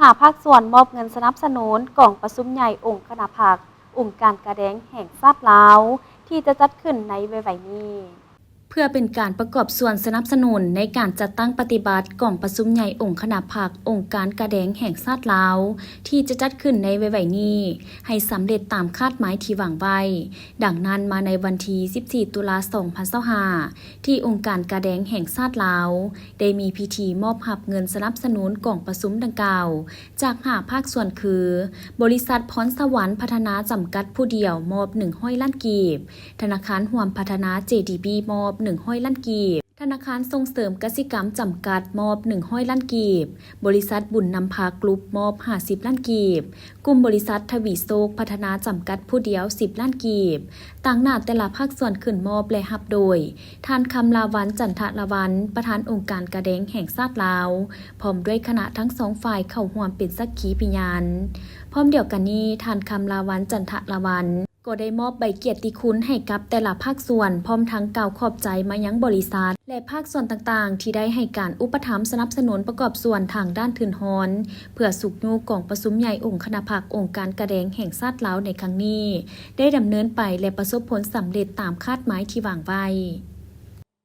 ຫາພາກສ່ວນມອບເງິນສະໜັບສະໜູນກອງປະຊຸມໃຫຍ່ອົງຄະນະພັກ ອົງການກາແດງແຫ່ງຊາດລາວ ທີ່ຈະຈັດຂຶ້ນໃນໄວໆນີ້. ເພື່ອເປັນການປະກອບສ່ວນສະໜັບສະໜູນໃນການຈັດຕັ້ງປະຕິບັດກອງປະຊຸມໃຫຍ່ອົງຄະນະພັກ ອົງການກາແດງແຫ່ງຊາດລາວ ທີ່ຈະຈັດຂຶ້ນໃນໄວໆນີ້ ໃຫ້ສຳເລັດຕາມຄາດໝາຍທີ່ວາງໄວ້. ດັ່ງນັ້ນ, ມາໃນວັນທີສິບສີ່ ຕຸລາ ສອງພັນຊາວຫ້າ ທີ່ອົງການກາແດງແຫ່ງຊາດລາວ ໄດ້ມີພິທີມອບຮັບເງິນສະໜັບສະໜູນກອງປະຊຸມດັ່ງກ່າວ ຈາກຫ້າພາກສ່ວນຄື ບໍລິສັດພອນສະຫວັນພັດທະນາຈຳກັດຜູ້ດຽວ ມອບໜຶ່ງຮ້ອຍລ້ານກີບ, ທະນາຄານຮ່ວມພັດທະນາ ເຈດີບີ ມອບໜຶ່ງຮ້ອຍລ້ານກີບ, ທະນາຄານສົ່ງເສີມກະສິກຳຈຳກັດ ມອບໜຶ່ງຮ້ອຍລ້ານກີບ, ບໍລິສັດບຸນນຳພາກຣຸບ ມອບຫ້າສິບລ້ານກີບ, ກຸ່ມບໍລິສັດທະວີໂຊກພັດທະນາຈຳກັດຜູ້ດຽວ ສິບລ້ານກີບ. ຕາງໜ້າແຕ່ລະພາກສ່ວນຂຶ້ນມອບ ແລະ ຮັບໂດຍ ທ່ານ ຄຳລາວັນ ຈັນທະລາວັນ ປະທານອົງການກາແດງແຫ່ງຊາດລາວ ພ້ອມດ້ວຍຄະນະທັງສອງຝ່າຍເຂົ້າຮ່ວມເປັນສັກຂີພະຍານ. ພ້ອມດຽວກັນນີ້, ທ່ານ ຄຳລາວັນ ຈັນທະລາວັນ ກໍໄດ້ມອບໃບກຽດຕິຄຸນໃຫ້ກັບແຕ່ລະພາກສ່ວນ, ພ້ອມທັງກ່າວຂອບໃຈມາຍັງບໍລິສັດ ແລະ ພາກສ່ວນຕ່າງໆ ທີ່ໄດ້ໃຫ້ການອຸປະຖຳສະໜັບສະໜູນປະກອບສ່ວນທາງດ້ານທຶນຮອນ ເພື່ອຊຸກຍູ້ກອງປະຊຸມໃຫຍ່ອົງຄະນະພັກອົງການກາແດງແຫ່ງຊາດລາວໃນຄັ້ງນີ້ ໄດ້ດຳເນີນໄປ ແລະ ປະສົບຜົນສຳເລັດຕາມຄາດໝາຍທີ່ວາງໄວ້.